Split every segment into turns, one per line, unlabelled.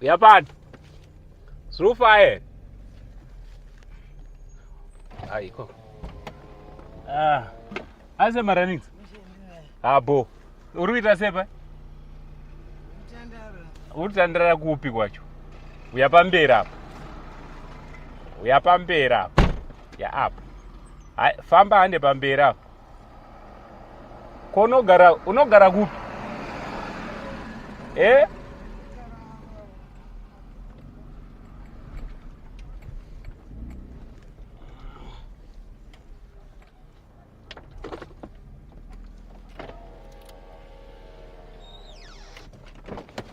Uyapana. Zrufaye. Ayikho. Ah. Ase maranings. Abo. Uri kuita sei pa? Uri kutandara kupi kwacho? Uya pamberi apa. Uya pamberi apa. Ya apa. Famba hande pamberi apa. Ko unogara unogara kupi? Eh?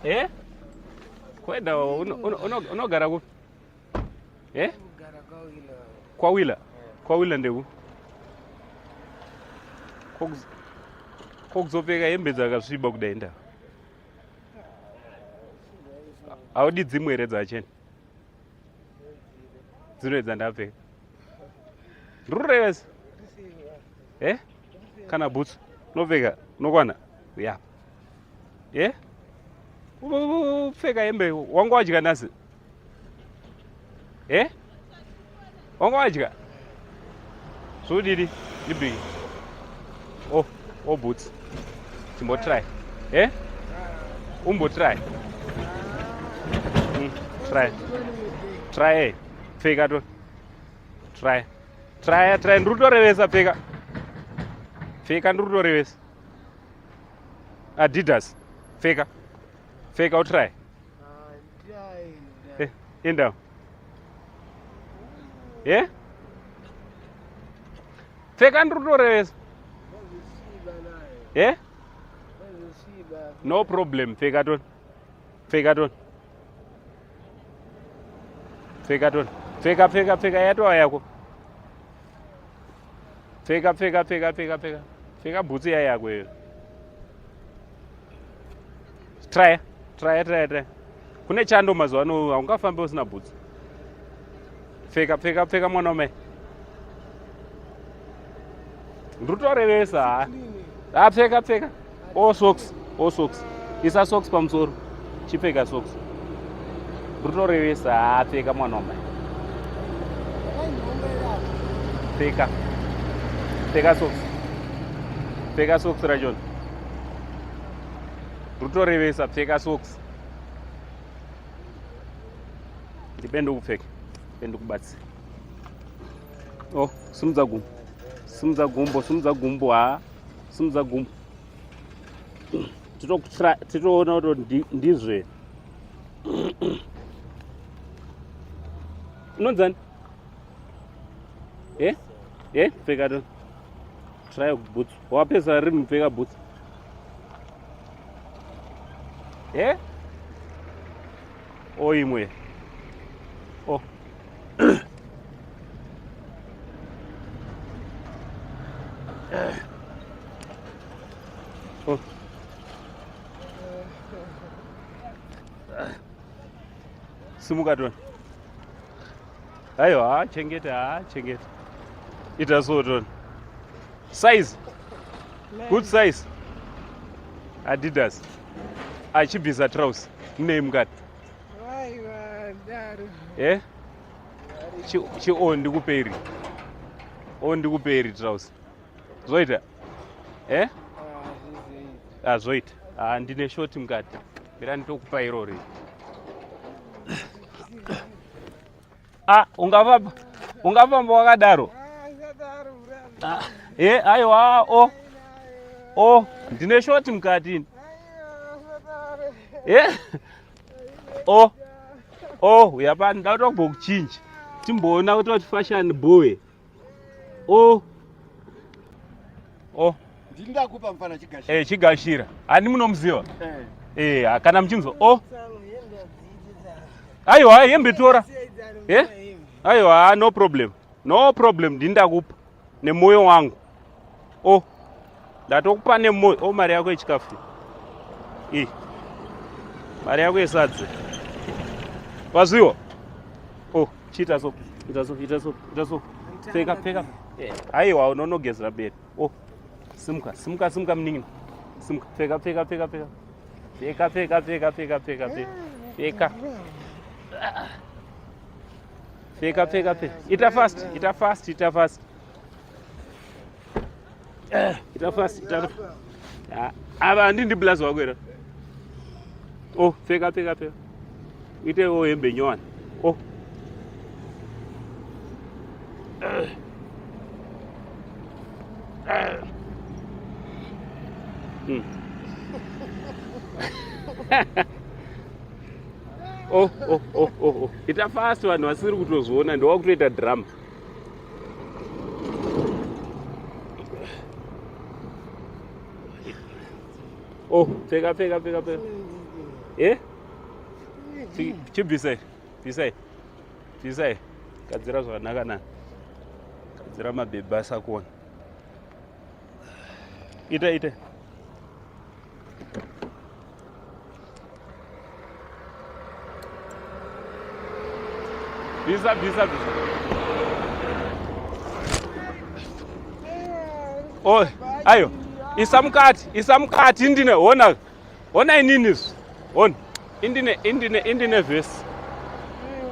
Eh? Kwenda unogara kupi? Eh? Kwawila. Kwawila ndeku. Ko kuzopfeka hembe dzakasviba kudai nda. Haudi dzimwe here dzachena? Dzino dzandapfeka. Ndururevesa. Eh? Kana boots. Unopfeka unokwana. Yeah. Eh? Upfeka hembe wanga wadya nhasi. Eh? Wanga wadya? Zvodidi? Ndibiki. Oh, oh boots. Chimbo try. Eh? Umbo try. Try. Try. Eh. Pfeka to. Try. Try, try ndiri kutorevesa pfeka. Pfeka ndiri kutorevesa. Adidas. Pfeka. Pfeka utry. Eh, enda. Eh? Pfeka ndiri kutorevesa. Eh? No problem, pfeka toni. Pfeka toni. Pfeka toni. Pfeka pfeka pfeka yatova yako. Pfeka pfeka pfeka pfeka pfeka. Pfeka bhutsu iya yako iyo. Try, try, try, try. Kune chando mazuva ano haungafambi usina bhutsu. Pfeka pfeka pfeka mwana wamai. Ndiri kutorevesa ha. Ah, pfeka pfeka. Oh socks, oh socks. Isa socks pamusoro. Chipfeka socks. Ndiri kutorevesa ha pfeka mwana wamai. Pfeka. Pfeka socks. Pfeka socks rachona. Ndiri kutorevesa pfeka socks. Ndipe ndikupfeke. Ndipe ndikubatsire. Oh, simudza gumbo. Simudza gumbo, simudza gumbo ha. Simudza gumbo. Titoona kuti ndizve. Unonzani? Eh? Eh, pfeka to. Try boots. Wapesa rini pfeka boots. Eh? O imwe. Oh. Oh. Simuka toni. Aiwa, chengeta, ha, chengeta. Ita so toni. Size. Good size. Adidas. Achibvisa trouse. Munei mukati? Eh? Chi chi o ndikuperi. O ndikuperi trouse. Zvoita? Eh? Ah, zvoita. Ah, ndine short mukati. Mira nditokupa irori. Ah, ungafamba ungafamba wakadaro. Ah, eh, aiwa, o. O, ndine short mukati. Eh? O. O, uyapa ndauta kumbokuchinja. Timboona kuti wati fashion boy. O. O.
Ndindakupa mfana chigashira.
Eh, chigashira. Ani munomuziva?
Eh.
Eh, kana muchinzwa. O. Aiwa, hembe tora. Eh? Aiwa, no problem. No problem, ndindakupa nemoyo wangu. O. Ndatokupa nemoyo. O, mari yako yechikafu. I. Mari yako yesadza. Wazviwa? O, chiita so. Ita so, ita so, ita so. Pfeka, pfeka. Eh, aiwa, unonogezera beri. O. Simuka, simuka, simuka munin'ina. Simuka, pfeka, pfeka, pfeka, pfeka. Pfeka, pfeka, pfeka, pfeka, pfeka, pfeka. Pfeka. Pfeka pfeka pfeka. Ita fast, ita fast, ita fast. Eh, ita fast, ita. Ah, ava handi ndi blazi wako here? Oh, pfeka pfeka pfeka. Ite wo hembe nyowani. Oh. Eh. Eh. Oh, oh, oh, oh, oh. Ita fast vanhu vasiri kutozviona ndowakutoita drama. Oh, pfeka pfeka pfeka pfeka. Eh? Chibvisai. Bvisai. Bvisai. Gadzira zvakanaka nani. Gadzira mabhebhi asakuona. Ita ita. Bvisa bvisa bvisa. Oh, ayo. Isa mukati, isa mukati ndine hona. Hona inini izvi. Hona. Indine indine indine vhesi.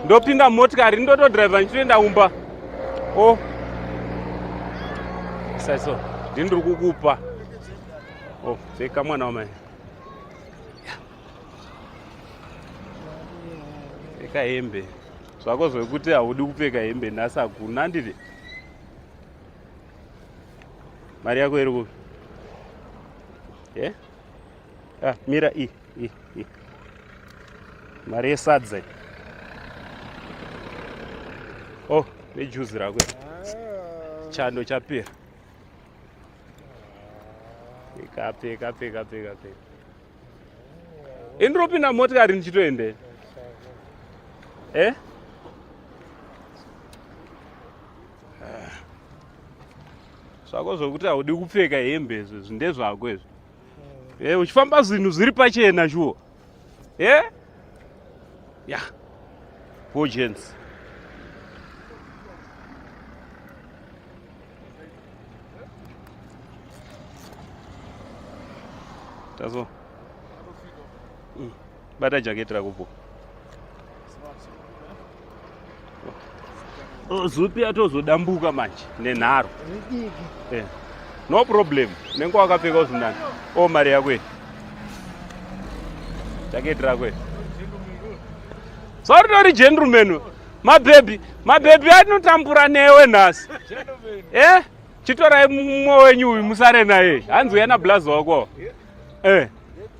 Ndopinda motikari ndotodriver ndichitoenda kumba. Oh. Isa so. Ndini ndiri kukupa. Oh, pfeka mwana wamai. Pfeka hembe. Zvako zvekuti haudi kupfeka hembe nhasi hakuna ndiri. Mari yako iri kupi? Yeah? Ah, mira i i i. Mari yesadza. Oh, nejuzi rako. Chando chapera. Pfeka pfeka pfeka pfeka pfeka. Indinopinda motikari ndichitoende. Eh? Ah. Zvako zvokuti haudi kupfeka hembe izvi ndezvako izvi. Eh, uchifamba zvinhu zviri pachena shuwa. Eh? Yeah. Poor gents. Tazo. Bata jacket rako po. Oh, zupi atozodambuka manje nenharo. Eh. No problem. Unenge wakapfeka zvinani. Oh, mari yako iyi. Jacket rako iri. Sorry, tori gentleman. Mabhebhi, mabhebhi anotambura newe nhasi. Eh? Chitorai mumwe wenyu uyu musare naye. Hanzi uya nablazi wako. Eh.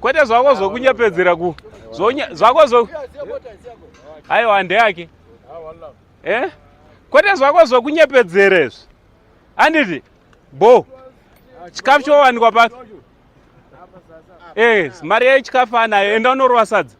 Kwete zvako zvokunyepedzera ku. Zvako zvo. Aiwa ndeyake. Eh? Kwete zvako zvokunyepedzera izvi. Handiti? Bo. Chikafu chowanikwa papi? Eh, mari yechikafu anayo. Enda unorova sadza.